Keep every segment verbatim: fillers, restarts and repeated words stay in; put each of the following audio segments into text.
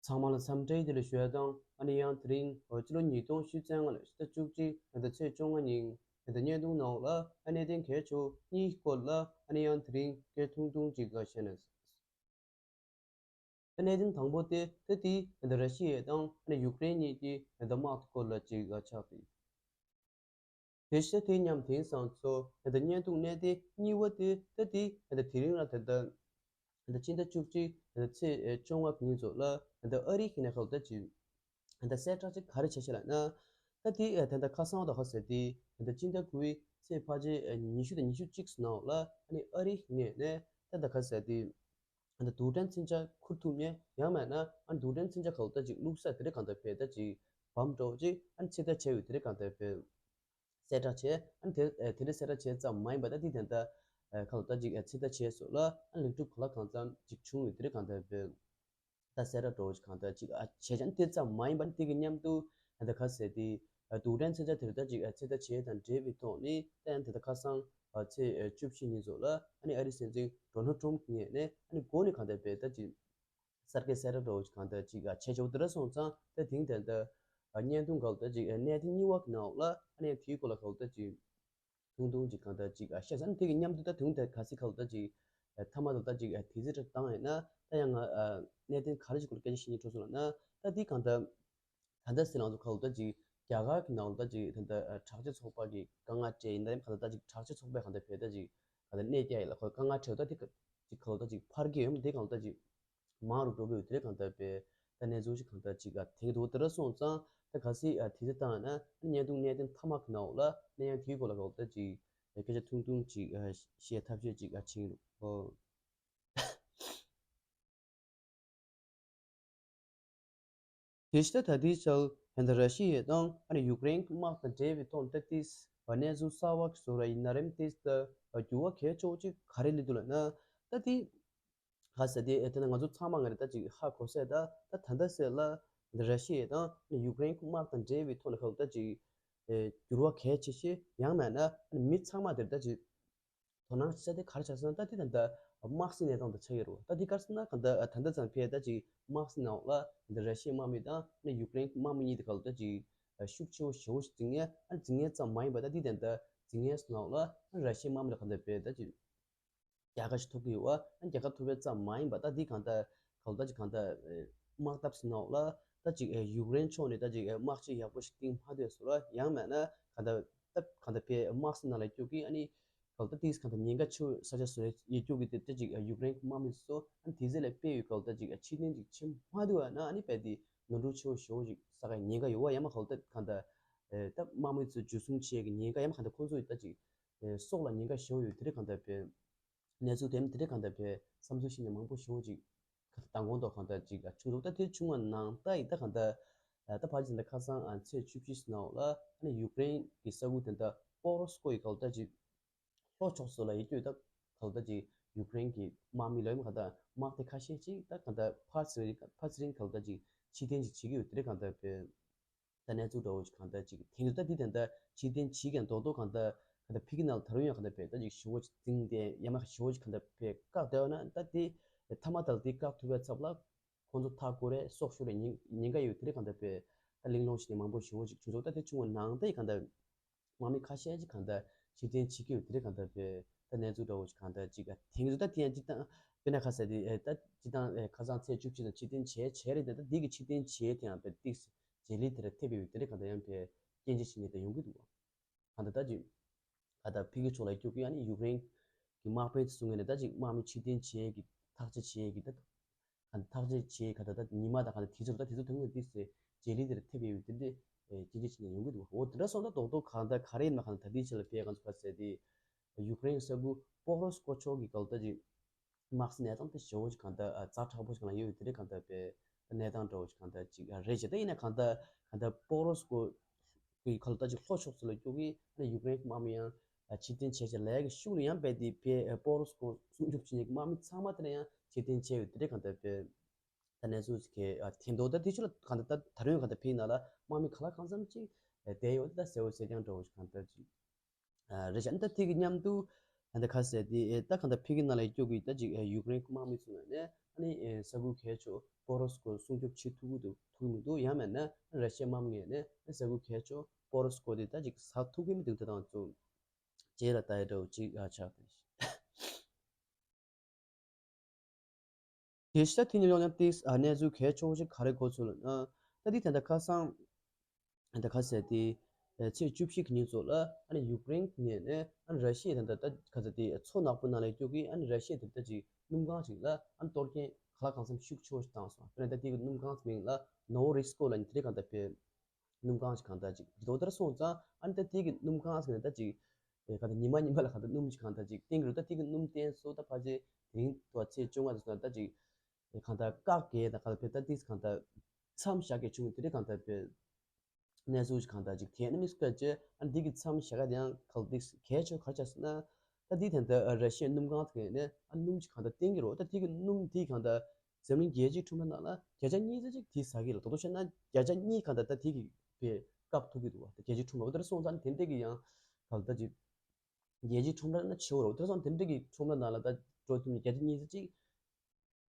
ཚང་མ་ལ་འཚམས་འདྲི་བདེ་ལེགས་ཞུ་ཡ་དང་། ཨ་ནི་ཡང་དེ་རིང་ཕྱི་ལོ་ཉིས་སྟོང་ཉི་ཤུ་རྩ་ལྔ་ལོའི་ཕྱི་ཟླ་བཅུ་གཅིག་ཟླ་ཚེས་བཅོ་ལྔ་ཉིན་ད་བརྙན་ཐུང་ནང་ལ་ཨ་གནད་དོན་གལ་ཆེ་བ་གཉིས་སྐོར་ལ་ཨ་ནི་ཡང་དེ་རིང་སྐད་ཐུང་ཐུང་ཅིག་བཤད་ན། གནད་དོན་དང་པོ་དེ་ད་དེ་ད་ར་ཤི་ཡ་དང་ཨ་ནི་ཡུཀ་རེན་གཉིས་ཀྱི་ད་དམག་སྐོར་ལ་ཅིག་ཆགས་ཏེ། དེ་བཞིན་དེ་མཉམ་དེང་སང་ཚོ་ད་བརྙན་ཐུང་གནད་དོན་གཉིས་པ་དེ་ད་དེ་ད་དེ་རིང་ལ་ད་ད་ད་སྤྱི་ཟླ་བཅུ་གཅིག་ད་ཚེས་བཅོ་ལྔ་ཉིན་ཚོ་ལ་ད་ཨ་རི་ནས་ཁ་ལོ་ད་ཅིག་ད་གསལ་བསྒྲགས་ཅིག་ག་རེ་བྱས་ཤག་ལབ་ན། ད་དེ་ད་ད་ཁ་སང་ད་ཁ་ཟེར་དེ་ད་སྤྱི་ཟླ་དགུ་པའི་ཚེས་ཕལ་ཆེར་ཉི་ཤུ་དང་ཉི་ཤུ་གཅིག་ནང་ལ་ཨ་ནི་ཨ་རི་ནས་ནས་ད་ད་ཁ་ཟེར་དེ། ཨ་ནི་རྡུལ་ཕྲན་མཚོན་ཆ་ཁུར་ཐུབ་མཁན། ཡང་མིན་ན་ཨ་ནི་རྡུལ་ཕྲན་མཚོན་ཆ་ག་ལོ་ད་ཅིག་བླུགས་ས་དེ་རིང་གང་ལྟར་བས་ད་ཅིག་བམ་འདྲ་བོ་ཅིག་ཨ་ནི་ཚོད་ལྟ་བྱས་ཡོད་དེ་རིང་གང་ལྟར་བས་གསལ་བསྒྲགས་བྱས། ཨ་ནི་དེ་དེ་རིང་གསལ་བསྒྲགས་བྱས་ཙམ་མ་ཡིན་པ་ད་དེ་དེ་འདྲ་ག་ལོ་ད་ཅིག་ཚོད་ལྟ་བྱས་སོགས་ལ་ཨ་ནི་ལེགས་གྲུབ་ག་ལ་གང་ཙམ་ཅིག་བྱུང་ཡོད་དེ་རིང་གང་ལྟར་བས་ད་གསལ་བསྒྲགས་འདྲ་བོ་ཅིག་གང་ལྟར་ཅིག་བྱས་ཀྱང་དེ་ཙམ་མ་ཡིན་པ་ནི་དེ་གི་མཉམ་དུ་ད་ཁ་ཟེར་དེ་རྡུལ་ཕྲན་མཚོན་ཆ་དེ་རིང་ད་ཅིག་ཚོད་ལྟ་བྱས་དང་འབྲེལ་བའི་ཐོག་ནས་ད་ཡང་དེ་ད་ཁ་སང་ཚེས་བཅུ་བཞི་ཉིན་ཚོ་ལ་ཨ་ནི་ཨ་རི་སྲིད་འཛིན་ཌོ་ནལ་ཊམ་ངོས་ནས་ཨ་ནི་འགོ་ནས་གང་ལྟར་བས་ད་ཅིག་གསར་འགོད་གསལ་བསྒྲགས་འདྲ་བོ་ཅིག་གང་ལྟར་ཅིག་བྱས་ཆོག་དེ་འདྲ་སོང་ཙང་ད་དེང་དེ་ལྟར་བརྙན་ཐུང་གང་ལྟར་ཅིག་གནད་དོན་གཉིས་པ་གི་ནང་ལ་ཨ་ནི་དེའི་སྐོར་ལ་གང་ལྟར་ཅིག་ཐུང་ཐུང་ཅིག་གང་ལྟར་ཅིག་བཤད་ས་ནི་དེ་གི་མཉམ་དུ་ད་དུང་དེ་ག་སྲིད་གང་ལྟར་ཅིག་མཐའ་མ་ད་ལྟ་ཅིག་དེ་ཚོ་བཏང་ཡིན་ན་ད་ཡང་ང་གནད་དོན་ག་རེ་ཅིག་སྐོར་ལ་སྐད་ཆ་བཤད་སྙིང་འདོད་སོང་ལབ་ན། ད་དེ་གང་ལྟར་ད་ལྟ་སྲིད་ལང་ཚོ་གང་ལྟར་ཅིག་རྒྱ་གར་གི་ནང་ལ་ད་ཅིག་ད་ལྟ་དྲག་སྤྱོད་ཚོགས་པ་གི་དཀའ་ངལ་སྤྲད་ཡིན་ན་གང་ལྟར་ད་ཅིག་དྲག་སྤྱོད་ཚོགས་པས་གང་ལྟར་བས་ད་ཅིག་གང་ལྟར་གནས་བསྐྱལ་ཡིན་ལ་ཁོ་དཀའ་ངལ་འཕྲད་ད་དེ་ཅིག་གང་ལྟར་ཅིག་འཕར་གྱི་ཡོད་མ་དེ་གང་ལྟར་ཅིག་མང་རུ་འགྲོ་གི་ཡོད་དེ་གང་ལྟར་བས་ད་གནས་ཚུལ་ཞིག་གང་ལྟར་ཅིག་ག་དེང་དུ་དེ་ར་སོང་ཙང་ད་ག་སྲིད་དེ་ཚོ་བཏང་ན་བརྙན་ཐུང་གནད་དོན་མཐའ་མ་གི་ནང་ལ་གནས་ཡང་དེའི་སྐོར་ལ་གང་ལྟར་ཅིག་སྐད་ཆ་ཐུང་ཐུང་ཅིག་བཤད་ཐབས་ཤེས་ཅིག་བྱེད་ཀྱི་ཡིན། དེ་ལྟ་ད་ལྟའི་ཆར་ད་ལྟ་ར་ཤི་ཡ་དང་ཨ་ནི་ཡུཀ་རེན་གྱི་དམག་དང་འབྲེལ་བའི་ཐོག་ཏུ་ཏིས་གནས་ཚུལ་གསར་བ་ཞིག་བཟོ་ར་ཡིན་ན་རེམ་ཏིས་ད་འགྱུར་བ་གལ་ཆེ་བོ་ཅིག་ག་རེ་སླེབས་འདུག་ལབ་ན། ད་དེ་ག་ཟེར་དེ་ཨེ་དེ་ན་ང་ཚོ་ཚང་མ་ང་རེ་ད་ཅིག་ཧ་གོ་སྲིད་ད་ད་ད་ལྟ་ཟེར་ལ་ད་ར་ཤི་ཡ་དང་ཨ་ནི་ཡུཀ་རེན་གྱི་དམག་དང་འབྲེལ་བའི་ཐོག་ལ་ག་ད་ཅིག་འགྱུར་བ་གལ་ཆེ་ཤོས་ཡང་མིན་ན་ཨ་ནི་མི་ཚང་མ་དེར་ད་ཅིག་དོ་སྣང་བྱེད་ས་དེ་ག་རེ་ཆགས་སོང་ན། ད་དེ་ད་ལྟ་དམག་སའི་གནས་སྟངས་དང་ཆགས་ཡོད་རེད་བ། ད་དེ་ག་རེ་ཟེར་ན་ག་ད་ད་ལྟ་ཙམ་ཕེ་ད་ཅིག་དམག་སའི་ནང་ལ་ད་ར་ཤི་ཡའི་དམག་མི་དང་ནི་ཡུཀ་རེན་གྱི་དམག་མི་གཉིས་དེ་ག་ལ་ད་ཅིག་ཤུགས་ཆེ་བོ་ཞེ་བོ་ཞིག་འཛིང་ངེས། ཨ་འཛིང་ངེས་ཙམ་མ་ཡིན་པ་ད་དེ་ད་ལྟ་འཛིང་ངེས་ནང་ལ་ར་ཤི་ཡའི་དམག་མི་ལ་ག་ད་ཕེ་ད་ཅིག་རྒྱལ་ཁ་ཞིག་ཐོབ་ཀྱི་ཡོད་བ། ཨ་རྒྱལ་ཁ་ཐོབ་པའི་ཙམ་མ་ཡིན་པ་ད་དེ་ག་ད་ག་ལ་ད་ཅིག་ག་ད་དམག་འཐབ་སའི་ནང་ལ་ད་ཅིག་ཡུཀ་རེན་ཕྱོགས་ནས་ད་ཅིག་དམག་ཆས་ཡག་པོ་ཞིག་བཏིང་མ་ཐུབ་སོང་ར། ཡང་མིན་ན་ག་ད་ད་ག་ད་ཕེ་དམག་སའི་ནང་ལ་སྐྱོད་ཀྱི་ཨ་ནི་ག་ལ་ད་དེས་ག་ད་ཉེན་ཁ་ཆེ་ས་ཆ་སོ་ཡ་སྐྱོད་ཀྱི་དེ་ད་ཅིག་ཡུཀ་རེན་གྱི་དམག་མི་ཚོ་ཨ་ནི་དེ་ཚོ་ལ་དཔེ་ཡོད་ག་ལ་ད་ཅིག་ཕྱིར་འཐེན་ཅིག་བྱེད་མ་ཐུབ་བ་ན་ཨ་ནི་དཔེ་དེ་ནོར་འཁྲུལ་ཆེ་བོ་ཞེ་བོ་ཞིག་བསགས་ཀྱི་ཉེན་ཁ་ཡོད་བ། ཡང་མ་ག་ལ་ད་ག་ད་ད་དམག་མི་ཚོ་འཇུ་བཟུང་བྱེད་ཀྱི་ཉེན་ཁ་ཡང་མ་ག་ད་ཁོང་ཚོ་ཡི་ད་ཅིག་སྲོག་ལ་ཉེན་ཁ་ཞེ་བོ་ཡོད་དེ་རེད་ག་ད་ཕེ། གནས་ཚུལ་དེ་དེ་འདྲ་གང་ལྟར་བས་བསམ་ཚུལ་བཤད་མཁན་མང་པོ་ཞེ་པོ་ཅིག་མདང་དགོང་ཐོག་གང་ལྟར་ཅིག་བྱུང་འདུག་ད་དེ་བྱུང་བ་ནང་ལྟར་ཡིན་ད་གང་ལྟར་ད་ཕལ་ཆེར་ད་ཁ་སང་ཚེས་བཅུ་བཞི་ནང་ལ་ཨ་ནི་ཡུཀ་རེན་གྱི་ས་ཁུལ་དེ་འདྲ་པོ་རོ་སི་ཀོ་ཡི་གང་ལྟར་ཅིག་ལྷོ་ཕྱོགས་སུ་ལ་ཡོད་དུས་ད་གང་ལྟར་ཅིག་ཡུཀ་རེན་གྱི་དམག་མི་ལ་ཡང་གང་ལྟར་དམག་སྡེ་ཁ་ཤས་ཅིག་ད་གང་ལྟར་ཕར་ཚུར་ཕར་ཚུར་རིང་གང་ལྟར་ཅིག་ཕྱིར་འཐེན་ཅིག་བྱེད་ཀྱི་ཡོད་དེ་འདྲ་གང་ལྟར་བས། ད་གནས་ཚུལ་འདྲ་བོ་ཞིག་གང་ལྟར་ཅིག་དེང་དུ་ད་འདི་དེ་འདྲ་ཕྱིར་འཐེན་བྱེད་མཁན་རྡོག་རྡོག་གང་ལྟར་གང་ལྟར་ཕ་གི་ནང་ལ་ད་རུང་ཡང་གང་ལྟར་བས་ད་ཅིག་ཞེ་བོ་ཅིག་འཛིང་སྟེ་ཡང་མ་ཞེ་བོ་ཅིག་གང་ལྟར་བས་བཀག་བསྡད་ཡོད་ན་ད་དེ་མཐའ་མ་ད་ལ་དེ་བཀག་ཐུབ་པའི་ཚབ་ལ་ཁོང་ཚོ་མཐའ་བསྐོར་རེད་སྲོག་ཤོར་རེད་ཉེན་ཉེན་ཁ་ཡོད་དེ་རེད་གང་ལྟར་བས་ད་གླེང་སློང་བྱེད་མཁན་མང་པོ་ཞེ་བོ་ཅིག་བྱུང་འདུག་ད་དེ་བྱུང་བ་ནང་ད་ཡི་གང་ལྟར་དམག་མི་ཁ་ཤས་ཅིག་གང་ལྟར་ཕྱིར་འཐེན་བྱེད་ཀྱི་ཡོད་དེ་རེད་གང་ལྟར་བས་ད་གནས་ཚུལ་འདྲ་བོ་ཞིག་གང་ལྟར་ཅིག་དེང་དུ་ད་དེ་ཡང་སྤྱིར་བཏང་དཔེར་ན་ཁ་ས་དེ་ད་སྤྱིར་བཏང་ཁ་སང་ཚེས་བཅུ་གཅིག་དང་ཕྱིར་འཐེན་བྱས་བྱས་རེད་དེ་ད་འདི་གི་ཕྱིར་འཐེན་བྱས་དེ་ཡང་བས་ཏིག་རྗེས་ལུས་དེ་ར་ཐེབས་ཡོད་དེ་རེད་གང་ལྟར་ཡང་བས་སྐྱོན་བརྗོད་བྱེད་མཁན་དེ་ཡོང་གི་འདུག་བ། གང་ལྟར་ད་ཅིག་ག་ད་ཕ་གི་ཕྱོགས་ལ་སྐྱོད་ཀྱི་ཡང་ནི་ཡུཀ་རེན་གྱི་དམག་དཔོན་ཚོ་ངོས་ནས་ད་ཅིག་དམག་མི་ཕྱིར་འཐེན་བྱེད་ཀྱི་ཐག་གཅོད་བྱེད་ཀྱི་ད་ག་ད་ཐག་གཅོད་བྱེད་ག་ད་ད་ཉི་མ་དང་ག་ད་དུས་ཚོད་ད་དུས་ཚོད་ཐུང་ངུ་དེ་ཚེ་རྗེས་ལུས་དེར་ཐེབས་ཡོད་དེ་འདྲ་སྐྱོན་བརྗོད་བྱེད་མཁན་ཡོང་གི་འདུག་འོ་དེ་འདྲ་སོང་ད་རྡོག་རྡོག་གང་ལྟར་ག་རེ་ཡིན་ན་གང་ལྟར་ད་ལྟའི་ཆ་ལ་ཕེ་གང་ཚོ་ག་ཟེར་དེ་ཡུཀ་རེན་ས་ཁུལ་པོ་རོ་སི་ཀོ་ཕྱོགས་ཀྱི་ག་ད་ཅིག་དམག་སའི་གནས་སྟངས་དེ་ཞེ་བོ་ཅིག་གང་ལྟར་ཛ་དྲག་པོ་ཞིག་ལ་ཡོད་ཡོད་དེ་འདྲ་གང་ལྟར་བས་གནས་སྟངས་འདྲ་བོ་ཞིག་གང་ལྟར་ཅིག་རེད་ཅེ། ད་ཡིན་ན་གང་ལྟར་གང་ལྟར་པོ་རོ་སི་ཀོ་གི་ག་ལ་ད་ཅིག་ལྷོ་ཕྱོགས་སུ་ལ་སྐྱོད་ཀྱི་ཨ་ནི་ཡུཀ་རེན་གྱི་དམག་མི་ཡང་ཕྱིར་འཐེན་བྱས་བྱས་ལས་ཀྱི་ཤུགས་ལ་ཡང་རྦད་དེ་བས་པོ་རོ་སི་ཀོ་སྲུང་སྐྱོབ་བྱེད་མཁན་གྱི་དམག་མི་ཚང་མ་དེ་ལ་ཡང་ཕྱིར་འཐེན་བྱས་ཡོད་དེ་འདྲ་གང་ལྟར་བས་ད་གནས་ཚུལ་ཞིག་གི་ཐེམ་ཐོག་ད་དེ་ཚོ་ལ་གང་ལྟར་ད་ད་རུང་གང་ལྟར་ཕེ་ནང་ལ་དམག་མི་ག་ལ་གང་འཚམ་ཅིག་བསྡད་ཡོད་ད་ཟེར་བ་ཟེར་ཀྱང་འདྲ་བོ་ཞིག་གང་ལྟར་ཅིག་རེད་བཞག་ད་དེ་གི་མཉམ་དུ་ ད་ལྟ་ཁ་ཟས་དེ་ཨེ་ད་གང་ལྟར་ཕ་གི་ནང་ལ་སྐྱོད་ཀྱི་ད་ཅིག་ཨེ་ཡུཀ་རེན་དམག་མི་ཚོ་ནས་ཨ་ནི་ཨེ་ས་ཁུལ་གལ་ཆེ་པོ་རོ་སི་ཀོ་སྲུང་སྐྱོབ་བྱེད་ཐུབ་ཀྱི་འདུག་ཐུབ་ཀྱི་མི་འདུག་ཡང་མིན་ན་ར་ཤི་ཡའི་དམག་མི་ངོས་ནས་ས་ཁུལ་གལ་ཆེ་པོ་རོ་སི་ཀོ་དེ་ད་ཅིག་ཟ་ཐུབ་ཀྱི་མི་འདུག་དེ་དང་ཚོ་རྗེས་ལ་ལྟ་ཡ་འདྲ་བོ་ཅིག་ཨ་ཆགས་ཏེ། དེ་ཕྱི་ད་དེ་ནས་ཡོང་ན་ཏིག་ཨ་གནས་ཚུལ་གལ་ཆེ་བོ་ཞིག་ག་རེ་གོ་ཚུལ་ལ་ན། ད་དེ་ད་ལྟ་ཁ་སང་ད་ཁ་ཟས་དེ་ཚེས་བཅུ་བཞི་གི་ཉིན་ཚོ་ལ་ཨ་ནི་ཡུཀ་རེན་ནས་ནས་ཨ་ནི་ར་ཤི་ཡའི་ད་ལྟ་ད་ཁ་ཟས་དེ་མཚོ་ནག་པོ་ནང་ལ་སྐྱོད་ཀྱི་ཨ་ནི་ར་ཤི་ཡའི་ད་ལྟ་ཅིག་སྣུམ་ཁང་ཞིག་ལ་ཨ་ནི་གཏོར་སྐྱོན་ག་ལ་གང་འཚམ་ཤུགས་ཆེ་བོ་ཞིག་བཏང་སོང་། དཔེར་ན་ད་དེ་གི་སྣུམ་ཁང་མིང་ལ་ནོ་ཝོ་རི་སི་ཀོ་ལ་ནི་དེ་རིང་གང་ལྟར་དཔེ་སྣུམ་ཁང་ཞིག་གང་ལྟར་ཅིག་རེད་འདུག་དེར་སོང་ཙང་ཨ་ནི་ད་དེ་གི་སྣུམ་ཁང་ཟེར་ན་ད་ཅིག་ཨེ་གང་ལྟར་ཉི་མ་ཉི་མ་ལ་གང་ལྟར་སྣུམ་ཞིག་གང་ལྟར་ཅིག་བཏོན་གྱི་རེད། ད་དེ་གི་སྣུམ་བཏོན་སོ་ད་ཕལ་ཆེར་དེ་རིང་དུ་ཚེས་བཅོ་ལྔ་དུ་སོང་ད་ཅིག་ཨེ་གང་ལྟར་བཀག་གེ་ད་གང་ལྟར་དཔེ་ད་ཏིག་གང་ལྟར་མཚམས་བཞག་གེ་བྱུང་དེ་རིང་གང་ལྟར་དཔེ་གནས་ཚུལ་ཞིག་གང་ལྟར་ཅིག་དེ་ནི་མི་སྐད་ཅེ་ཨ་ནི་དེ་གི་མཚམས་བཞག་ག་དེ་ཡང་གང་ལྟར་གལ་ཆེ་ག་རེ་ཆགས་སོང་ན། ད་དེ་དེ་ད་ར་ཤི་ཡའི་སྣུམ་ཁང་དེ་ནས་ཨ་སྣུམ་ཞིག་གང་ལྟར་བཏོན་གྱི་རེད། ད་དེ་གི་སྣུམ་དེ་གང་ལྟར་འཛམ་གླིང་རྒྱལ་སྤྱིའི་ཁྲོམ་ར་ནང་ལ་བརྒྱ་ཆ་གཉིས་ཙམ་ཅིག་དེ་ཟ་གི་ལ་དོ་དོ་བཤད་ན་བརྒྱ་ཆ་གཉིས་གང་ལྟར་ད་དེ་གི་བའི་སྐབས་ཐུག་གི་འདུག་བ། ད་རྒྱལ་སྤྱིའི་ཁྲོམ་ར་འོ་དེར་སོང་ཙང་དེ་འདྲས་ཀྱི་ཡང་གང་ལྟར་ཅིག་རྒྱལ་སྤྱིའི་ཁྲོམ་ར་ན་ཆེ་བོ་རེད། དེར་སོང་དེ་འདྲས་ཀྱི་ཁྲོམ་ར་ནང་ལ་ད་འགྲོ་ཐུབ་ནས་བརྒྱ་ཆ་གཉིས་ཙམ་ཅིག་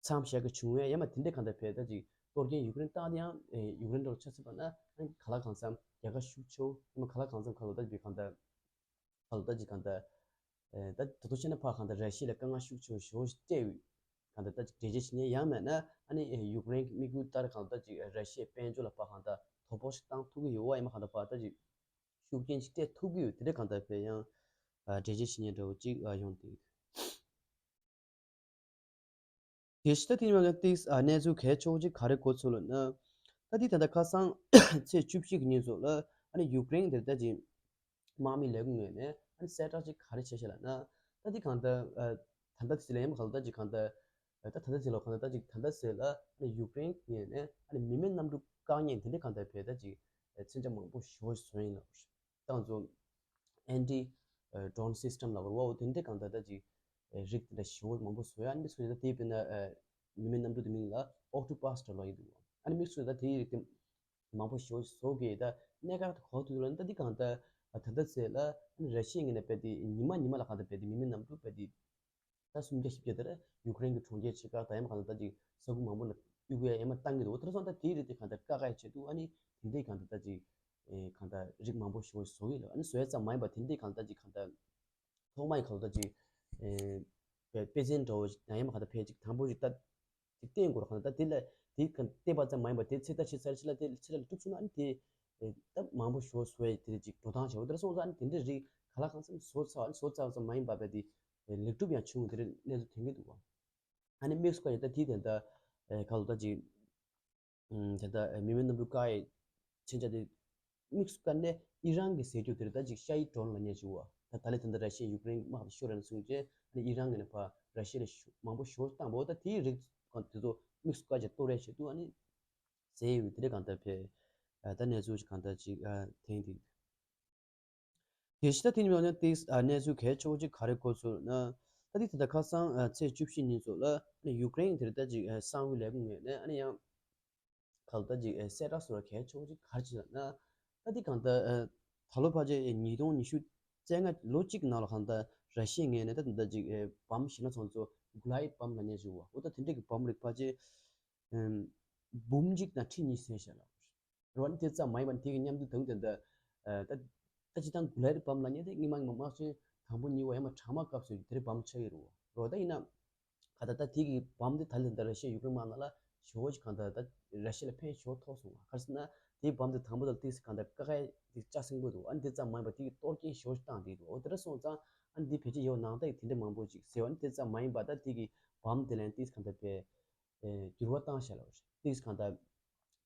མཚམས་བཞག་གི་བྱུང་བས་ཡང་མ་དེ་འདྲས་གང་ལྟར་བས་ད་ཅིག་གཏོར་སྐྱོན་ཡུཀ་རེན་བཏང་དེ་ཡང་ཡུཀ་རེན་འགྲོ་ཆ་ཚུད་པ་ན་ག་ལ་གང་འཚམ་རྒྱལ་ཁ་ཤུགས་ཆེ་བོ་ཡང་མ་ག་ལ་གང་འཚམ་ག་ལ་ད་ཅིག་གང་ལྟར། ཁ་ལོ་ད་ཅིག་གང་ལྟར། ཨེ་ད་ད་དུང་བཤད་ན་ཕར་གང་ལྟར་ར་ཤི་ཡ་ལ་དཀའ་ངལ་ཤུགས་ཆེ་བ་ཞེ་པོ་ཞིག་སྤྲད་ཡོད། གང་ལྟར་ད་ཅིག་འགྲེལ་བརྗོད་བྱེད་མཁན་ཡང་མེད་ན་ཨ་ནི་ཨེ་ཡུཀ་རེན་གྱི་དམིགས་ཡུལ་ལྟར་གང་ལྟར་ཅིག་ར་ཤི་ཡའི་དཔལ་འབྱོར་ལ་ཕར་གང་ལྟར་དོ་ཕོག་ཞིག་བཏང་ཐུབ་ཀྱི་ཡོད་བ། ཡང་མ་གང་ལྟར་ཕར་ད་ཅིག་ཤུགས་རྐྱེན་ཞིག་སྤྲད་ཐུབ་ཀྱི་ཡོད། དེ་འདྲ་གང་ལྟར་བས་ཡང་ཨ་འགྲེལ་བརྗོད་བྱེད་མཁན་འདྲ་བོ་ཅིག་ཨ་ཡོང་དུས། དེ་ཕྱི་ད་དེ་ནས་ཏིག་ཨ་གནས་ཚུལ་གལ་ཆེ་བོ་ཅིག་ག་རེ་གོ་ཚུལ་ལ་ན། ད་དེ་ད་ལྟ་ཁ་སང་ཚེས་བཅུ་བཞི་གི་ཉིན་ཚོ་ལ་ཨ་ནི་ཡུཀ་རེན་དེར་ད་ཅིག་དམག་མི་ལས་ཁུངས་ངོས་ནས་ཨ་ནི་གསལ་བསྒྲགས་ཅིག་ག་རེ་བྱས་ཤག་ལབ་ན། ད་དེ་གང་ལྟར་ཨ་ད་ལྟ་དེ་ལ་ཡང་གང་ལྟར་ད་ཅིག་གང་ལྟར་ཨ་ད་ད་ལྟ་དེ་ལ་གང་ལྟར་ད་ཅིག་ད་ལྟ་ཟེར་ལ་ཨ་ནི་ཡུཀ་རེན་ངོས་ནས་ཨ་ནི་མི་མེད་གནམ་གྲུ་བཀག་ཉེན་དེ་འདྲ་གང་ལྟར་བས་ད་ཅིག་མཚོན་ཆ་མང་པོ་ཞེ་པོ་བཟོས་ཡིན་ལབ། ཏང་ཙུའུ་ཨན་ཏི་ཌོན་སིས་ཊམ་ལབ་རེད་བ། འོ་དེ་འདྲ་གང་ལྟར་ད་ཅིག་རིགས་དེ་འདྲ་ཞེ་པོ་མང་པོ་བཟོས་ཡ། ཨ་ནི་མི་སུ་ད་དེའི་དཔེར་ན་མི་མེད་གནམ་གྲུ་དེ་མིང་ལ་ཨོག་ཊོ་པ་སི་ཊ་ལབ་ཡི་འདུག་ཨ་ནི་མི་སུ་ད་དེའི་རིགས་དེ་མང་པོ་ཞེ་པོ་བཟོ་གི་ད་གནད་འགག་དེ་གོ་ཐུབ་ལ་ད་འདི་གང་ལྟར་ད་ལྟ་ཚེ་ལ་ཨ་ནི་ར་ཤི་ཡའི་ངོས་ནས་དཔེ་དེ་ཉི་མ་ཉི་མ་ལ་གང་ལྟར་དཔེ་དེ་མི་མེད་གནམ་གྲུ་དཔེ་དེ། ད་སུམ་བརྒྱ་བཞི་བརྒྱ་དེར་ཡུཀ་རེན་གྱི་གྲོང་ཁྱེར་ཆེ་ཁག་དང་ཡང་མ་གང་ལྟར་ད་ཅིག་ས་ཁུལ་མང་པོ་ལ་གཡུག་ཡ་ཡང་མ་བཏང་གི་འདུག་དེར་སོང་ད་དེའི་རིགས་དེ་གང་ལྟར་བཀག་ཡ་ཆེད་དུ་ཨ་ནི་དེ་འདྲའི་གང་ལྟར་ད་ཅིག་ཨེ་གང་ལྟར་རིགས་མང་པོ་ཞིག་བཟོ་གི་ལ་ཨ་ནི་བཟོ་ཡ་ཙམ་མ་ཡིན་པ་དེ་འདྲའི་གང་ལྟར་ཅིག་གང་ལྟར་ཐོག་མའི་གང་ལྟར་ཅིག་ཨེ་དཔེ་དཔེ་མཚོན་འདྲ་བོ་ཞིག་དང་ཡང་མ་གང་ལྟར་ཕལ་ཅིག་དང་པོ་ཞིག་ད་ཅིག་བསྟན་དགོས་ར་གང་ལྟར་ད་དེ་ལ་དེ་གང་བསྟན་པ་ཙམ་མ་ཡིན་པ་དེ་ཚེ་ད་ཕྱི་ཚར་ཕྱི་ལ་དེ་ཕྱི་ལ་བསྒྲུབས་སོང་ན་ཨ་ནི་དེ་ཨེ་ད་མང་པོ་ཞིག་བཟོ་ཡ་དེ་འདྲ་ཅིག་འགྲོ་སྟངས་བྱ་བ་དེར་སོང་ཙང་ཨ་ནི་དེ་འདྲའི་རིགས་ག་ལ་གང་འཚམ་བཟོ་ཚར་བ་ཨ་ནི་བཟོ་ཚར་བ་ཙམ་མ་ཡིན་པ་བས་དེ། ལེགས་གྲུབ་ཡང་བྱུང་དེ་རིང་གནས་ཚུལ་ཐོན་གྱི་འདུག་བ། ཨ་ནི་དམིགས་སུ་བཀར་ཡོད་ད་དེ་དེ་འདྲ་ག་ལ་ད་ཅིག་དེ་འདྲ་མི་མེད་གནམ་གྲུ་བཀག་ཡས་མཚོན་ཆ་དེ་དམིགས་སུ་བཀར་ནས་ཨི་རན་གྱི་ཟེར་རྒྱུ་དེ་རེད་ད་ཅིག་ཤ་ཡི་ཌོན་ལབ་མཁན་ཅིག་བ། ད་ད་ལས་དེ་འདྲ་ར་ཤི་ཡ་ཡུཀ་རེན་དམག་དེ་ཤོར་རན་སོང་རྗེས་ཨ་ནི་ཨི་རན་གྱི་ནས་ཕར་ར་ཤི་ཡ་ལ་ཤུ་མང་པོ་ཤོར་བཏང་བ་ད་དེའི་རིགས་གང་དེ་ཚོ་དམིགས་སུ་བཀར་བྱས་གཏོར་རེས་བྱེད་དུས་ཨ་ནི་ཟེར་ཡོད་དེ་རེད་གང་ལྟར་ཕེ་ད་གནས་ཚུལ་ཞིག་གང་ལྟར་ཅིག་ཐེངས་དེ། དེ་ཕྱི་ད་དེ་ནི་ཡང་ཏིག་གནས་ཚུལ་གལ་ཆེ་བོ་ཅིག་ག་རེ་གོ་སོང་ན། ད་དེ་ད་ལྟ་ཁ་སང་ཚེས་བཅུ་བཞི་ཉིན་ཚོ་ལ་ཡུཀ་རེན་དེར་ད་ཅིག་གསང་བའི་ལས་ཁུངས་ངོས་ནས་ཨ་ནི་ཡང་ག་ལ་ད་ཅིག་གསལ་བསྒྲགས་སོགས་གལ་ཆེ་བོ་ཅིག་ག་རེ་བྱས་ན། ད་དེ་གང་ལྟར་ད་ལོ་ཕལ་ཆེར་ཉིས་སྟོང་ཉི་ཤུ་རྩ་ལྔ་ལོ་གཅིག་ནང་ལ་གང་ལྟར་ར་ཤི་ཡའི་ངོས་ནས་ད་ད་ཅིག་བམ་ཞིག་ན་ཚོང་ཚོ་གུ་ལའེ་བམ་ལབ་མཁན་ཞིག་བ། འོ་ད་དེ་འདྲ་གི་བམ་རིགས་ཕལ་ཆེར་འབུམ་གཅིག་དང་ཁྲི་གཉིས་ཟིན་བཞག་ལ། རེད་བ། ཨ་ནི་དེ་ཙམ་མ་ཡིན་པར་དེ་གི་མཉམ་དུ་དང་དེ་འདྲ། ད་ད་སྤྱིར་བཏང་གུ་ལའེ་བམ་ལབ་མཁན་དེ་སྔོན་མ་དམག་ཆེན་དང་པོ་གཉིས་པ་ཡང་མ་གྲང་དམག་སྐབས་སུ་དེ་རིགས་བམ་ཆགས་ཡོད་རེད་བ། རེད་བ། ད་ཡིན་ན་ག་ད་ད་དེ་གི་བམ་དེ་ད་ལྟ་ད་ར་ཤི་ཡ་ཡུཀ་རེན་དམག་ནང་ལ་ཞེ་པོ་ཅིག་གང་ལྟར་ད་ར་ཤི་ཡ་ལ་ཕན་ཞེ་པོ་ཐོགས་སོང་བ། ག་རེ་ཟེར་ན་དེའི་བམ་དེ་དང་པོ་དང་ཏིག་ཙམ་གང་ལྟར་དཀའ་ཁག་དེ་ལྕགས་སྲིན་པོ་འདུག་ཨ་ནི་དེ་ཙམ་མ་ཡིན་པར་དེ་གི་གཏོར་སྐྱོན་ཞེ་པོ་ཅིག་བཏང་བསྡད་འདུག་འོ་དེ་འདྲ་སོང་ཙང་ཨ་ནི་དེ་ཕལ་ཆེར་ཡོད་ནང་ལྟ་ཡི་དེ་འདྲ་མང་པོ་ཅིག་ཟེར་བ། ཨ་ནི་དེ་ཙམ་མ་ཡིན་པར་ད་དེ་གི་བམ་དེ་ལ་ཏིག་ཙམ་གང་ལྟར་པའི། ཨེ་འགྱུར་བ་བཏང་བཞག་ལ། ཏིག་ཙམ་གང་ལྟར་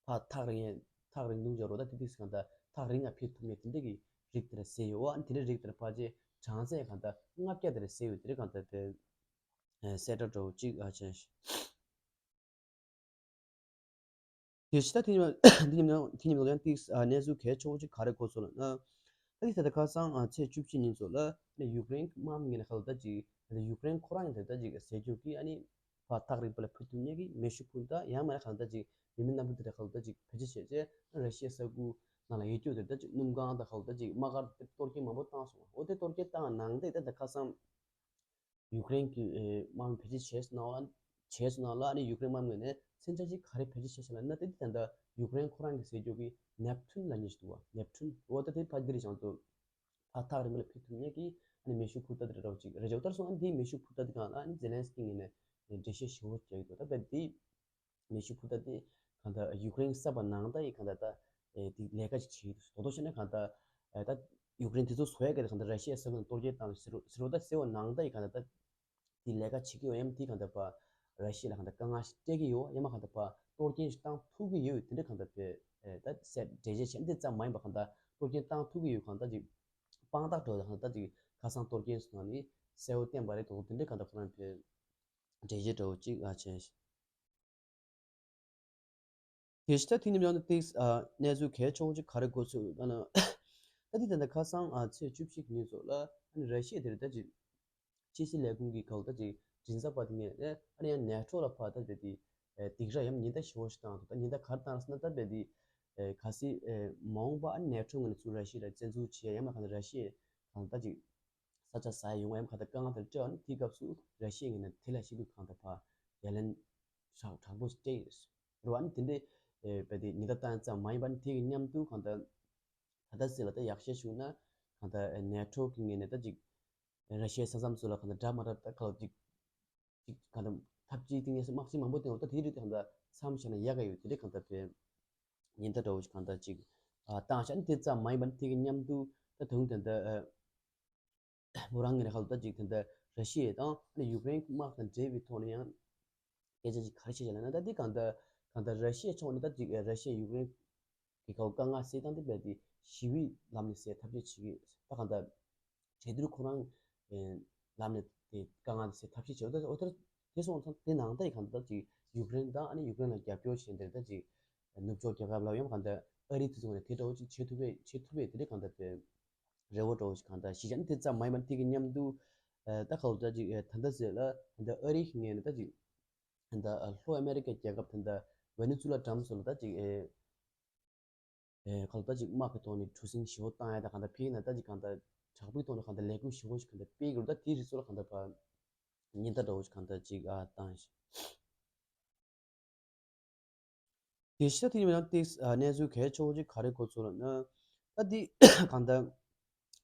ཕར་ཐག་རིང་ཡས་ཐག་རིང་ཐུང་བྱ་རོགས་ད་དེ་ཏིག་ཙམ་གང་ལྟར་ཐག་རིང་ང་ཕེབས་ཐུབ་མཁན་དེ་འདྲ་གི་རིགས་དེ་འདྲ་ཟེར་ཡོད་བ། ཨ་ནི་དེ་འདྲ་རིགས་དེ་འདྲ་ཕལ་ཆེར་གྲངས་ཚད་གང་ལྟར་ལྔ་བརྒྱ་དེ་འདྲ་ཟེར་ཡོད། དེ་འདྲ་གང་ལྟར་དེ་ཨེ་གསལ་བསྒྲགས་འདྲ་བོ་གཅིག་ཨ་ཅེ། དེ་ཕྱི་ད་དེ་ཉིན་དེ་ཉིན་དེ་ཉིན་ལོ་ཡང་ཏིག་ཨ་གནས་ཚུལ་གལ་ཆེ་བོ་གཅིག་ག་རེ་གོ་སོང་ལབ་ན། ད་དེ་ད་ལྟ་ཁ་སང་ཨ་ཚེས་བཅུ་གཅིག་ཉིན་ཚོ་ལ་ཨ་ནི་ཡུཀ་རེན་དམག་མི་ངོས་ནས་ག་ལ་ད་ཅིག་ཨ་ནི་ཡུཀ་རེན་ཁོ་རང་ཡང་དེ་ད་ཅིག་ཟེར་རྒྱུ་གི་ཨ་ནི་ཕར་ཐག་རིང་པོ་ལ་ཕུལ་ཐུབ་མཁན་གྱི་མེ་ཤུགས་འཕུར་མདའ་ཡང་མིན་ན་ག་ལ་ད་ཅིག་མི་མེད་གནམ་གྲུ་དེ་འདྲ་ག་ལ་ད་ཅིག་བེད་སྤྱོད་བྱས་རྗེས་ཨ་ར་ཤི་ཡའི་ས་ཁུལ་ནང་ལ་ཡོད་རྒྱུ་དེ་ད་ཅིག་སྣུམ་ཁང་དང་ག་ལ་ད་ཅིག་དམག་སྒར་དེ་གཏོར་སྐྱོན་མང་པོ་བཏང་སོང་། འོ་དེ་གཏོར་སྐྱོན་བཏང་ནང་དེ་ད་ལྟ་ཁ་སང་ ཡུཀ་རེན་གྱི་ཨེ་དམག་མི་བེད་སྤྱོད་བྱས་སོང་ན་ལ་བྱས་སོང་ན་ལ་ཨ་ནི་ཡུཀ་རེན་དམག་མི་ནས་མཚོན་ཆ་ཅིག་ག་རེ་བེད་སྤྱོད་བྱས་ཤག་ལབ་ན། ད་འདི་ད་ལྟ་ཡུཀ་རེན་ཁོ་རང་གི་ཟེར་རྒྱུ་གི་ནེབ་ཐུན་ལབ་མཁན་ཞིག་འདུག་བ། ནེབ་ཐུན་འོ་ད་དེ་ཕ་གི་རེད་ཀྱང་དུ་ཕ་ཐག་རིང་པོ་ལ་ཕེབས་ཐུབ་མཁན་གྱི་ཨ་ནི་མེ་ཤུགས་འཕུར་མདའ་དེ་རེད་འདྲ་བོ་ཅིག་རེད། ཇོ་ལྟར་སོང་ཨ་ནི་དེའི་མེ་ཤུགས་འཕུར་མདའ་དེ་གང་ལ་ཨ་ནི་ཛེ་ལན་སི་ཀི་ངོས་ནས་འགྲེལ་བཤད་ཞིབ་པོ་བརྒྱབ་ཡོད་འདུག་ད་དཔེ་དེ་མེ་ཤུགས་འཕུར་མདའ་དེ་གང་ལྟར་ཡུཀ་རེན་གསར་པ་ནང་ལྟར་ཡི་གང་ལྟར་ད་ཨེ་དེ་ལས་ཀ་ཅིག་བྱེད་ཀྱི་འདུག་དོ་དོ་བྱས་ན་གང་ལྟར་ཨེ་ད་ཡུཀ་རེན་དེ་ཚོ་བཟོ་ཡ་གི་གང་ལྟར་ར་ཤི་ཡའི་ས་ཁུལ་ནང་གཏོར་སྐྱོན་བཏང་ཟེར་རོ་ཟེར་རོ་ད་ཟེར་བ་ནང་ལྟར་ཡི་གང་ལྟར་ད་དེ་ལས་ཀ་བྱེད་ཀྱི་ཡོད། ཡང་དེ་གང་ལྟར་ཕ་ར་ཤི་ཡ་ལ་གང་ལྟར་དཀའ་ངལ་ཞིག་སྤྲད་ཀྱི་ཡོད། ཡང་མ་གང་ལྟར་ཕ་གཏོར་སྐྱོན་ཞིག་བཏང་ཐུབ་ཀྱི་ཡོད། དེ་འདྲ་གང་ལྟར་ཕ་ཨེ་ད་གསལ་འགྲེལ་བཤད་བྱས་འདི་ཙམ་མ་ཡིན་པ་གང་ལྟར་གཏོར་སྐྱོན་བཏང་ཐུབ་ཀྱི་ཡོད། གང་ལྟར་ཅིག་དཔང་རྟགས་འདྲ་བོ་གང་ལྟར་ཅིག་ཁ་སང་གཏོར་སྐྱོན་སོང་ནི་གསལ་བོ་བསྟན་པ་རེད་དོ། དེ་འདྲ་གང་ལྟར་ཁོ་རང་ཕ་འགྲེལ་བཤད་འདྲ་བོ་ཅིག་ཨ་བྱས། དེ་ཕྱི་ད་དེ་ནི་ཡང་ཏིག་ཨ་གནས་ཚུལ་གལ་ཆེན་པོ་ཅིག་ག་རེ་གོ་ཚུལ་ལ་ན། ད་དེ་ད་ལྟ་ཁ་སང་ཨ་ཚེས་བཅུ་གཅིག་ཉིན་སོགས་ལ་ཨ་ནི་ར་ཤི་ཡ་དེར་ད་ཅིག་ཕྱི་སྲིད་ལས་ཁུངས་ཀྱི་སྐབས་ད་ཅིག་མགྲིན་ཚབ་པ་དེ་ངས་ཨ་ནི་ཡང་ནེ་ཊོ་ལ་ཕར་ད་དེ་དེ་ཨེ་སྡིགས་ར་ཡང་ཉེན་བརྡ་ཞེ་པོ་ཞིག་བཏང་འདུག་ད་ཉེན་བརྡ་ག་རེ་བཏང་ཟེར་ན་ད་དཔེ་དེ་ཨེ་གལ་སྲིད་ཨེ་མ་འོངས་པ་ཨ་ནི་ནེ་ཊོ་ངོས་ནས་ཚུར་ར་ཤི་ཡ་ལ་བཙན་འཛུལ་བྱེད་ཡ་ཡང་མ་གང་ལྟར་ར་ཤི་ཡ་གང་ལྟར་ཅིག་ས་ཆ་ཟ་ཡ་ཡོང་བ་ཡང་གང་ལྟར་དཀའ་ངལ་དེར་སྤྲད་པ་ནི་དེའི་སྐབས་སུ་ར་ཤི་ཡའི་ངོས་ནས་དེ་ལ་ཤི་དུས་གང་ལྟར་ཕར་ཡ་ལན་དྲག་དྲག་པོ་ཞིག་སྤྲད་ཡོད་རེད་བ། ཨ་ནི་དེ་འདྲའི་ཨེ་དཔེ་དེ་ཉེན་བརྡ་བཏང་ཙམ་མ་ཡིན་པ་ནི་དེ་གི་མཉམ་དུ་གང་ལྟར་ད་ལྟ་ཟེར་ལ་ད་ཡག་བཤད་བྱུང་ན་གང་ལྟར་ཨེ་ནེ་ཊོ་གི་ངོས་ནས་ད་ཅིག་ར་ཤི་ཡའི་ས་མཚམས་སུ་ལ་གང་ལྟར་འདྲ་མ་འདྲ་ད་ག་ལ་ཅིག་ཅིག་གང་ལྟར་འཐབ་ཇུས་དེ་ངེས་སུ་དམག་ཆེན་མང་པོ་བཏོན་འོ་ད་དེའི་རིགས་དེ་གང་ལྟར་མཚམས་བཞག་ན་ཡག་ག་ཡོད། དེ་རིགས་གང་ལྟར་དཔེ་ཉེན་བརྡ་འདྲ་བོ་ཞིག་གང་ལྟར་ཅིག་ཨ་བཏང་བཞག་ནི་དེ་ཙམ་མ་ཡིན་པ་ནི་དེ་གི་མཉམ་དུ་ད་དུང་དེ་འདྲ་ཨ་མོ་རང་ངོས་ནས་ཧ་ལོ་ད་ཅིག་དེ་འདྲ་ར་ཤི་ཡ་དང་ཨ་ནི་ཡུཀ་རེན་དམག་དང་འབྲེལ་བའི་ཐོག་ནས་ཡང་སྐད་ཆ་ཅིག་ག་རེ་བཤད་ཅིག་ལབ་ན། ད་འདི་གང་ལྟར་གང་ལྟར་ར་ཤི་ཡའི་ཕྱོགས་ནས་ད་ཅིག་ར་ཤི་ཡ་ཡུཀ་རེན་གྱི་སྐབས་དཀའ་ངལ་སེལ་སྟངས་དེ་རྦད་དེ་ཞི་བའི་ལམ་ནས་སེལ་ཐབས་ཤེས་བྱེད་ཀྱི་ད་གང་ལྟར་གྲོས་བསྡུར་ཁོ་རང་ལམ་ནས་དེ་དཀའ་ངལ་དེ་སེལ་ཐབས་ཤེས་བྱེད་འོ་ད་འོ་ད་དེ་སོང་ཙང་དེ་ནང་ལྟ་ཡི་གང་ལྟར་ཅིག་ཡུཀ་རེན་དང་ཨ་ནི་ཡུཀ་རེན་ལ་རྒྱབ་སྐྱོར་བྱེད་འདིར་ད་ཅིག་ནུབ་ཕྱོགས་རྒྱལ་ཁབ་ལ་ཡང་གང་ལྟར་ཨ་རི་དེ་ཚོ་ནས་དེ་འདྲ་བོ་ཅིག་བྱེད་ཐུབ་པས་བྱེད་ཐུབ་པས་དེ་འདྲ་གང་ལྟར་དཔེ་རེ་བ་འདྲ་བོ་ཞིག་གང་ལྟར་ཞིག་ཅན་དེ་ཙམ་མ་ཡིན་པ་དེ་གི་མཉམ་དུ་ཨ་ད་ག་ལ་ད་ཅིག་ཨ་ད་ལྟ་ཟེར་ལ་ད་ལྟ་ཨ་རི་གི་ངོས་ནས་ད་ཅིག་ད་ལྟ་ཨ་ལྷོ་ཨ་མེ་རི་ཀའི་རྒྱལ་ཁབ་ད་ལྟ་ཝེ་ནེ་ཛུ་ལ་འགྲམ་སོགས་ལ་ད་ཅིག་ཨེ་ཨེ་ག་ལ་ད་ཅིག་དམག་གི་ཐོག་ནས་གྲུ་གཟིངས་ཞེ་པོ་བཏང་ཡ་ད་གང་ལྟར་ཕིའི་ན་ད་ཅིག་གང་ལྟར་དྲག་པོའི་ཐོག་ནས་གང་ལྟར་ལས་འགུལ་ཞེ་པོ་ཞིག་གང་ལྟར་སྤེལ་དགོས་ད་དེའི་རིགས་ཚོ་ལ་གང་ལྟར་ཕར་ཉེན་བརྡ་འདྲ་བོ་ཞིག་གང་ལྟར་ཅིག་ཨ་བཏང་ཞིག་དེ་ཤ་དེ་ཡང་ཏིག་ཨ་གནས་ཚུལ་གལ་ཆེ་བོ་ཅིག་ག་རེ་གོ་ཚུལ་ལ་ན། ད་འདི་གང་ལྟར་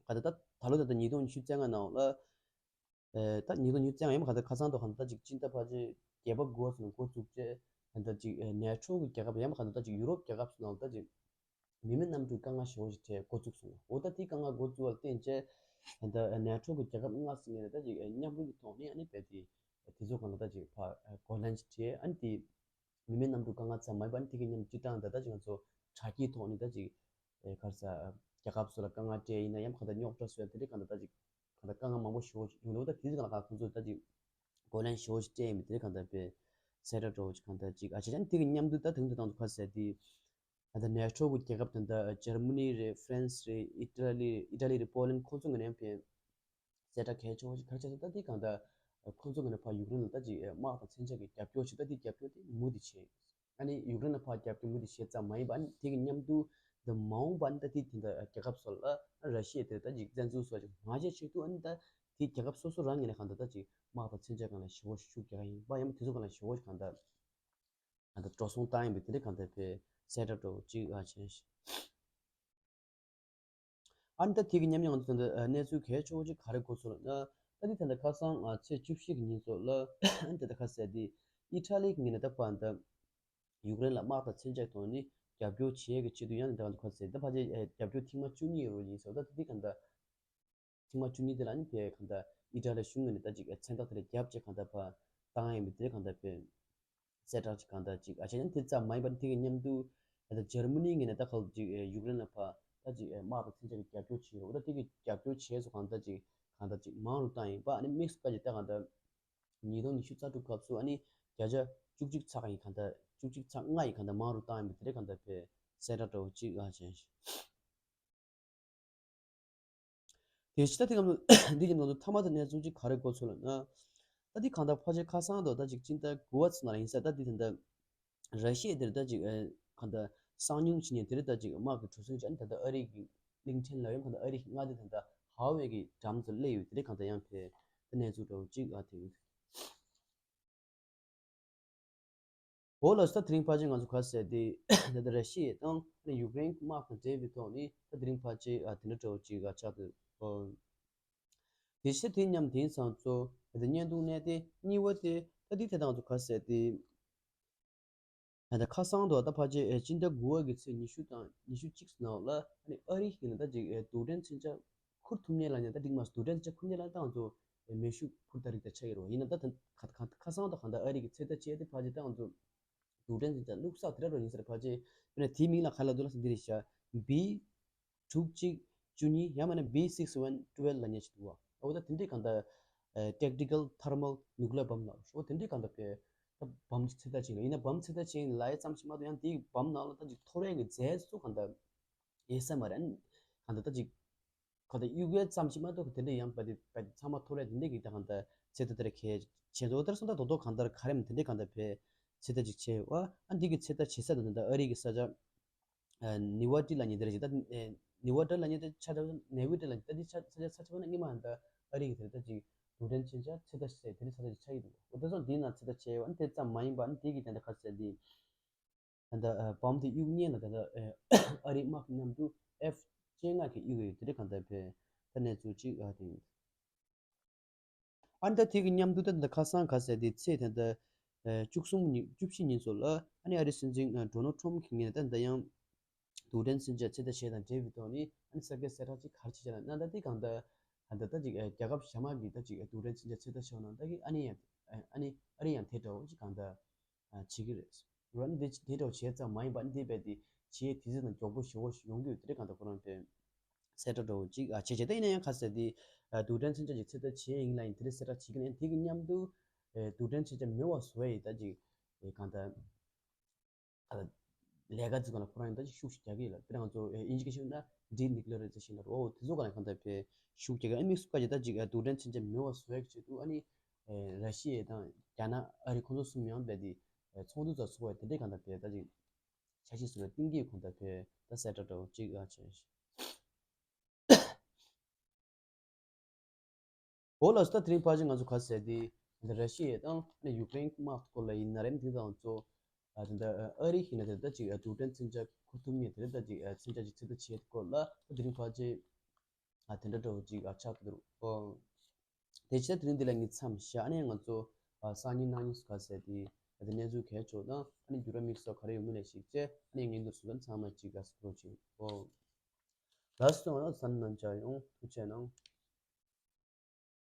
གང་ལྟར་ད་ད་ལོ་ད་ལྟ་ཉིས་སྟོང་ཉི་ཤུ་རྩ་ལྔ་ནང་ལ་ཨེ་ད་ཉིས་སྟོང་ཉི་ཤུ་རྩ་ལྔ་ཡིན་པ་གང་ལྟར་ཁ་སང་དུ་གང་ལྟར་ཅིག་སྤྱི་ཟླ་ཕལ་ཆེར་བརྒྱད་པ་དགུ་པ་ཚོ་ནས་འགོ་བཙུགས་རྗེས་གང་ལྟར་ཅིག་ཨེ་ནེ་ཊོ་གི་རྒྱལ་ཁབ་ཡིན་པ་གང་ལྟར་ད་ཅིག་ཡུ་རོབ་རྒྱལ་ཁབ་ཚོ་ནང་ལ་ད་ཅིག་མི་མེད་གནམ་གྲུའི་དཀའ་ངལ་ཞེ་པོ་ཞིག་འཕྲད་འགོ་བཙུགས་སོང་། འོ་ད་དེའི་དཀའ་ངལ་འགོ་བཙུགས་པ་ལ་བརྟེན་བྱས་ད་ལྟ་ནེ་ཊོ་གི་རྒྱལ་ཁབ་ལྔ་ཟེར་མཁན་ད་ཅིག་མཉམ་རུབ་ཀྱི་ཐོག་ནས་ཨ་ནི་རྦད་དེ་དེ་ཚོ་གང་ལ་ད་ཅིག་ཕར་གོ་ལན་ཞིག་སྤྲད་ཨ་ནི་དེ་མི་མེད་གནམ་གྲུ་དཀའ་ངལ་ཙམ་མ་ཡིན་པ་ཨ་ནི་དེ་གི་མཉམ་སྤྱི་བཏང་ད་ད་ཅིག་ང་ཚོ་དྲ་རྒྱའི་ཐོག་ནས་ད་ཅིག་ག་རེ་ཟེར་རྒྱལ་ཁབ་སོགས་ལ་དཀའ་ངལ་སྤྲད་ཡིན་ན་ཡང་གང་ལྟར་རྙོག་དྲ་བཟོ་ཡ་དེ་འདྲ་གང་ལྟར་ད་ཅིག་གང་ལྟར་དཀའ་ངལ་མང་པོ་ཞེ་པོ་ཞིག་ཡོང་འདུག་ད་དེ་ཚོ་གང་ལ་གང་ཁོང་ཚོས་ད་ཅིག་གོ་ལན་ཞེ་པོ་ཞིག་སྤྲད་ཡིན་མིན་དེ་གང་ལྟར་དཔེ་གསལ་བསྒྲགས་འདྲ་བོ་ཞིག་གང་ལྟར་ཅིག་ཨ་ཅེ་ཅན་དེ་གི་མཉམ་དུ་ད་དེང་དུ་བཏང་དུ་ཁ་གསལ་དེ། ད་ལྟ་ནེ་ཊོ་གི་རྒྱལ་ཁབ་དེ་འདྲ་ཇར་མ་ནི་རེད། ཧྥ་རན་སི་རེད། ཨི་ཊ་ལི་རེད། ཨི་ཊ་ལི་རེད། པོ་ལན་ཁོང་ཚོ་ངོས་ནས་ཕན་གསལ་བསྒྲགས་གལ་ཆེ་བ་ཞིག་ག་རེ་བྱས་སོང་ད་འདི་གང་ལྟར་ཁོང་ཚོ་ངོས་ནས་ཕར་ཡུཀ་རེན་ལ་ད་ཅིག་དམག་དང་མཚོན་ཆ་གི་རྒྱབ་སྐྱོར་ཞིག་ད་འདི་རྒྱབ་སྐྱོར་དེ་མུ་མཐུད་བྱས། ཨ་ནི་ཡུཀ་རེན་ལ་ཕར་རྒྱབ་སྐྱོར་མུ་མཐུད་བྱས་ཙམ་མ་ཡིན་པ་ཨ་ནི་དེ་གི་མཉམ་དུ་འདི་མ་འོངས་པ་ནི་ད་འདི་དེ་འདྲ་རྒྱལ་ཁབ་སོགས་ལ་ར་ཤི་ཡ་དེ་ད་ཅིག་བཙན་འཛུལ་སོགས་ཅིག་མ་བྱས་ཆེད་དུ་ཨ་ནི་ད་དེ་རྒྱལ་ཁབ་སོ་སོ་རང་ངོས་ནས་གང་ལྟར་ད་ཅིག་དམག་དང་མཚོན་ཆ་གང་ལ་ཞེ་པོ་ཤུགས་རྒྱག་ཡིན་པ་ཡང་དེ་ཚོ་གང་ལ་ཞེ་པོ་གང་ལྟར། ཨ་ད་འགྲོ་སོང་བཏང་ཡིན་པའི་དེ་འདྲ་གང་ལྟར་དཔེ་གསལ་བསྒྲགས་འདྲ་བོ་ཅིག་ཨ་བྱས་ཤག་ཨ་ནི་ད་དེ་གི་མཉམ་ཡང་དུ་ད་ལྟ་གནས་ཚུལ་གལ་ཆེ་བོ་ཅིག་ག་རེ་གོ་སོང་ལབ་ན། ད་དེ་ད་ལྟ་ཁ་སང་ཨ་ཚེས་བཅུ་བཞི་གི་ཉིན་སོགས་ལ་ཨ་ནི་ད་ལྟ་ཁ་གསལ་དེ་ཨི་ཊ་ལི་གི་ངོས་ནས་ད་ཕར་ད་ཡུཀ་རེན་ལ་དམག་དང་མཚོན་ཆ་ཐོག་ནས་རྒྱབ་སྐྱོར་བྱེད་ཡས་ཀྱི་ཆེད་དུ་ཡང་ད་ལྟ་ཁ་གསལ་ད་ཕལ་ཆེར་རྒྱབ་སྐྱོར་ཐེངས་མ་བཅུ་གཉིས་རུ་ཡིན་སོགས་ད་དེ་གང་ལྟར། ཐེངས་མ་བཅུ་གཉིས་དེ་ལ་ནི་དེ་གང་ལྟར་ཨི་ཊ་ལི་གཞུང་ངོས་ནས་ད་ཅིག་མཚན་རྟགས་དེ་ལ་རྒྱབ་ཅིག་གང་ལྟར་ཕར་བཏང་ཡིན་པའི་དེ་གང་ལྟར་དཔེ་གསལ་བསྒྲགས་ཅིག་གང་ལྟར་ཅིག་ཨ་ཅེ་ཅན་དེ་ཙམ་མ་ཡིན་པར་དེ་གི་མཉམ་དུ་ད་ལྟ་འཇར་མ་ནི་ངོས་ནས་ད་ག་ཅིག་ཡུཀ་རེན་ལ་ཕར་ད་ཅིག་དམག་དང་མཚོན་ཆ་གི་རྒྱབ་སྐྱོར་བྱེད་རོགས་ད་དེ་གི་རྒྱབ་སྐྱོར་བྱས་སོ་གང་ལྟར་ཅིག་གང་ལྟར་ཅིག་མང་རུ་བཏང་ཡིན་པ་ཨ་ནི་དམིགས་སུ་བཀར་ཅིག་ད་གང་ལྟར་ཉིས་སྟོང་ཉི་ཤུ་རྩ་དྲུག་སྐབས་སུ་ཨ་ནི་བརྒྱ་ཆ་བཅུ་གཅིག་ཚག་ཡིན་གང་ལྟར་བཅུ་གཅིག་ཚག་ལྔ་ཡིན་གང་ལྟར་མང་རུ་བཏང་ཡིན་པའི་དེ་གང་ལྟར་དཔེ་གསལ་བསྒྲགས་འདྲ་བོ་ཅིག་ཨ་ཅེ། དེ་ཕྱི་ད་དེ་གམ་འདི་གི་ནང་དུ་ཐ་མ་དེ་གནས་ཚུལ་ཅིག་ག་རེ་གོ་ཚུལ་ལབ་ན། ད་འདི་གང་ལྟར་ཕལ་ཆེར་ཁ་སང་དུ་ད་ཅིག་སྤྱི་ཟླ་དགུ་པ་ཚོ་ནང་ལ་ཡིན་ས་ད་འདི་དེ་འདྲ་ར་ཤི་ཡ་དེར་ད་ཅིག་ཨེ་གང་ལྟར་གསང་མྱུལ་བྱེད་མཁན་དེར་ད་ཅིག་དམག་གི་གྲུ་གཟིངས་ཅན་ད་ལྟ་ཨ་རི་གི་གླིང་ཕྲན་ལ་ཡང་གང་ལྟར་ཨ་རི་གི་མངའ་སྡེ་ད་ལྟ་ཧ་ཝེ་གི་འགྲམ་དུ་སླེབས་ཡོད་དེ་རེད། གང་ལྟར་ཡང་ཕེ་ ད་གནས་ཚུལ་འདྲ་བོ་གཅིག་ཨ་དེ། འོ་ལགས་སོ། ད་དེ་རིང་ཕལ་ཆེར་ང་ཚོ་ག་ཟེར་དེ་ད་ལྟ་ར་ཤི་ཡ་དང་ཨ་ནི་ཡུཀ་རེན་དམག་དང་འབྲེལ་བའི་ཐོག་ནས་ད་དེ་རིང་ཕལ་ཆེར་ཨ་དེ་འདྲ་འདྲ་བོ་གཅིག་ཨ་ཆགས་འདུག་ཨོ། དེ་བྱས་དེ་མཉམ་དེང་སང་ཚོ་ད་ལྟ་བརྙན་ཐུང་གནས་དེ་གཉིས་པ་དེ་ད་དེ་དེ་དང་ང་ཚོ་ག་ཟེར་དེ། ད་ལྟ་ཁ་སང་དུ་ད་ཕལ་ཆེར་ཨེ་སྤྱི་ཟླ་དགུ་པ་གི་ཚེས་ཉི་ཤུ་དང་ཉི་ཤུ་གཅིག་ནང་ལ་ཨ་ནི་ཨ་རི་ཡིན་ན་ད་ཅིག་ཨེ་རྡུལ་ཕྲན་མཚོན་ཆ་འཁུར་ཐུབ་མཁན་ལ་ནི་ད་འགྲིག་མ་སོང་། རྡུལ་ཕྲན་མཚོན་ཆ་འཁུར་མཁན་ལ་ད་ང་ཚོ་ཨེ་མེ་ཤུགས་འཕུར་མདའ་རིགས་ད་ཆགས་ཡོད་རེད། ཡིན་ན་ད་ད་ཁ་ཁ་ཁ་སང་དུ་གང་ལྟར་ཨ་རི་གི་ཚོད་ལྟ་བྱས་ཏེ་ཕལ་ཆེར་ད་ང་ཚོ་རྡུལ་ཕྲན་མཚོན་ཆ་བླུགས་ས་དེ་འདྲ་རུ་ཡིན་ས་རེད། ཕལ་ཆེར་དཔེར་ན་དེའི་མིང་ལ་ག་ལབ་འདུག་ལབ་ས་འདི་རེད་ཤག་བི་དྲུག་གཅིག་བཅུ་གཉིས་ཡང་མིན་ན་བི་སིགས་ཝན་ཊུ་ཝེལ་ལབ་མཁན་ཞིག་འདུག་བ། འོ་ད་དེ་འདྲའི་གང་ལྟར་ཨེ་ཊེག་ཊི་ཀལ་ཐར་མལ་ནུ་ཀི་ལེར་བམ་ལབ་འོ་དེ་འདྲའི་གང་ལྟར་དཔེ་ད་བམ་གྱི་ཚོད་ལྟ་བྱེད་ལ། ཡིན་ན་བམ་ཚོད་ལྟ་བྱེད་ལ་ཡ་ཙམ་ཞིག་མ་གཏོགས་ཡང་དེའི་བམ་ནང་ལ་ད་ཅིག་ཐོ་རེ་གི་རྫས་སུ་གང་ལྟར་ཡོད་ས་མ་རེད། གང་ལྟར་ད་ཅིག་གང་ལྟར་གཡུག་ཡས་ཙམ་ཞིག་མ་གཏོགས་དེ་འདྲའི་ཡང་བ་དེ་བ་དེ་ཚང་མ་ཐོ་རེ་དེ་འདྲའི་གི་ད་གང་ལྟར་ཚོད་ལྟ་དེ་འདྲ་གས་བྱེད་འདུག་དེར་སོང་ད་རྡོག་རྡོག་གང་ལྟར་ག་རེ་མིན་དེ་འདྲའི་གང་ལྟར་དཔེ་ཚོད་ལྟ་ཅིག་བྱས་ཡོད་ཨ། འདི་གི་ཚོད་ལྟ་བྱེད་ས་དེ་ད་ལྟ་ཨ་རི་གི་ས་ཆ་ཨ་ནི་ཝ་ཊི་ལབ་མཁན་དེ་རེད་ཅིག་ད། ཨ་ནི་ཝ་ཊི་ལབ་མཁན་དེ་ཆ་ཆ་ནེ་ཝི་ཊི་ལབ་མཁན་ད་འདི་ཆ་ཆ་ཆ་ས་ཆ་བ་ན་སྔོན་མ་ད་ཨ་རི་གི་དེ་རེད་ད་ཅིག་རྡུལ་ཕྲན་མཚོན་ཆ་ཚོད་ལྟ་བྱེད་དེ་རེད་ས་ཆ་ཅིག་ཆགས་ཀྱི་འདུག་འོ་དེ་སོང་འདི་ན་ཚོད་ལྟ་བྱས་ཡོད་ཨ་ནི་དེ་ཙམ་མ་ཡིན་པ་ཨ་ནི་དེ་གི་དེ་འདྲ་ག་ཟེར་འདི། ད་ལྟ་ཨ་བམ་དེ་གཡུག་མཁན་ལ་ད་ལྟ་ཨ་ཨ་རི་དམག་གི་མཉམ་དུ་ཨེཕ་བཅོ་ལྔ་གི་གཡུག་ཡོད་དེ་འདྲ་གང་ལྟར་དཔེ་ད་གནས་ཚུལ་གཅིག་ཨ་དེ་ཡིན། ཨ་ནི་ད་དེ་གི་མཉམ་དུ་ད་ལྟ་ཁ་སང་ག་ཟེར་དེ་ཚེས་ད་ལྟ་ཨ་བཅུ་གསུམ་ཉིན་བཅུ་བཞི་ཉིན་ཚོ་ལ་ཨ་ནི་ཨ་རི་སྲིད་འཛིན་ཨ་ཌོ་ནལ་ཊམ་གྱིས་ངས་ད་ལྟ་ཡང་རྡུལ་ཕྲན་མཚོན་ཆ་ཚོད་ལྟ་བྱེད་དང་འབྲེལ་བའི་ཐོག་ནས་ཨ་ནི་གསར་འགོད་གསལ་བསྒྲགས་ཅིག་ག་རེ་བྱས་བྱས་ན་ད་ལྟ་དེ་གང་ལྟར་ད་ལྟ་ད་ཅིག་ཨ་རྒྱལ་ཁབ་གཞན་དམག་གིས་ད་ཅིག་ཨ་རྡུལ་ཕྲན་མཚོན་ཆ་ཚོད་ལྟ་བྱས་ན་ད་གི་ཨ་ནི་ཡང་ཨ་ནི་ཨ་རི་ཡང་དེ་འདྲ་བོ་ཅིག་གང་ལྟར་ཨ་བྱེད་ཀྱི་རེད། རོ་ཨ་ནི་དེ་དེ་འདྲ་བོ་བྱས་ཙམ་མ་ཡིན་པ་ཨ་ནི་དེ་བས་དེ་བྱེད་དུས་ཚོད་དང་མགྱོགས་པོ་ཞེ་པོ་ཞིག་ཡོང་གི་ཡོད་དེ་འདྲ་གང་ལྟར་ཁོ་རང་དཔེ་གསལ་བསྒྲགས་འདྲ་བོ་ཅིག་ཨ་བྱས་བྱས་ད་ཡིན་ན་ཡང་ག་ཟེར་དེ་ཨ་རྡུལ་ཕྲན་མཚོན་ཆ་ཅིག་ཚོད་ལྟ་བྱས་ཡིན་ལ་ཡིན་དེ་འདྲ་གསལ་བསྒྲགས་བྱེད་ཀྱི་ན་དེ་གི་མཉམ་དུ་ཨ་རྡུལ་ཕྲན་མཚོན་ཆ་མེད་པ་བཟོ་ཡ་ཡི་ད་ཅིག་ཨ་གང་ལྟར་ཨ་ལས་ཀ་ཚོ་གང་ལ་ཁོ་རང་ཡང་ད་ཅིག་ཤུགས་ཤིག་རྒྱག་གི་ཡོད་ལ། དཔེར་ན་ང་ཚོ་ཨ་ཨིན་ཇི་སྐད་ཤོད་ན་ཌི་ནིའུ་ཀི་ལི་ཡར་ཨའི་ཛེ་ཤན་ལ་རོ། དེ་ཚོ་གང་ལ་གང་ལྟར་དཔེ་ཤུགས་རྒྱག་གི་ཨ་དམིགས་སུ་བཀར་གྱི་ད་ཅིག་ཨ་རྡུལ་ཕྲན་མཚོན་ཆ་མེད་པ་བཟོ་ཡ་གི་ཆེད་དུ་ཨ་ནི་ཨ་ར་ཤི་ཡ་དང་རྒྱ་ནག་ཨ་རི་ཁོང་ཚོ་གསུམ་ཡང་རྦད་དེ་ཨ་ཚོགས་འདུ་ཚོགས་ཚོགས་པ་དེ་འདྲའི་གང་ལྟར་དཔེ་ད་ཅིག་འཆར་གཞི་བཟོ་བའི་གཏིང་སྐྱེས་ཁོང་ལྟར་དཔེ་ད་གསལ་བསྒྲགས་འདྲ་བོ་ཅིག་ཨ་བྱས། འོ་ལགས་སོ། ད་དེ་རིང་ཕལ་ཆེར་ང་ཚོ་ག་ཟེར་དེ་འདི་ར་ཤི་ཡ་དང་ཨ་ནི་ཡུཀ་རེན་དམག་སྐོར་ལ་ཡིན་ན་རེད། དེ་དང་ཚོ་ཨ་དེ་འདྲ་ཨ་རི་ཡིན་ན་དེ་འདྲ་ཅིག་ཨ་རྡུལ་ཕྲན་མཚོན་ཆ་འཁུར་ཐུབ་མཁན་དེ་འདྲ་ཅིག་ཨ་མཚོན་ཆ་ཅིག་ཚོད་ལྟ་བྱེད་སྐོར་ལ་ད་དེ་རིང་ཕལ་ཆེར་ཨ་དེ་འདྲ་འདྲ་བོ་ཅིག་ཨ་ཆགས་འདུག་ཨོ། དེ་བྱས་དེ་རིང་འདི་ལ་ངས་མཚམས་བཞག་ཨ་ནི་ང་ཚོ་ཨ་སང་ཉིན་གནངས་ཉིན་ག་ཟེར་དེ་ཨ་དེ་གནས་ཚུལ་གལ་ཆོག་དང་ཨ་ནི་འགྱུར་བ་དམིགས་བསལ་ག་རེ་ཡོང་གི་ལས་ཤིག་བྱས་ཨ་ནི་ངས་འདུག་སུ་ལ་ཚང་མ་ཅིག་ག་ཟེར་འགྲོ་ཅིག་ཨོ། ལགས་སོ། ང་ཚོ་ཚང་མ་མཇལ་ཡོང་། ཐུགས་རྗེ་གནང་།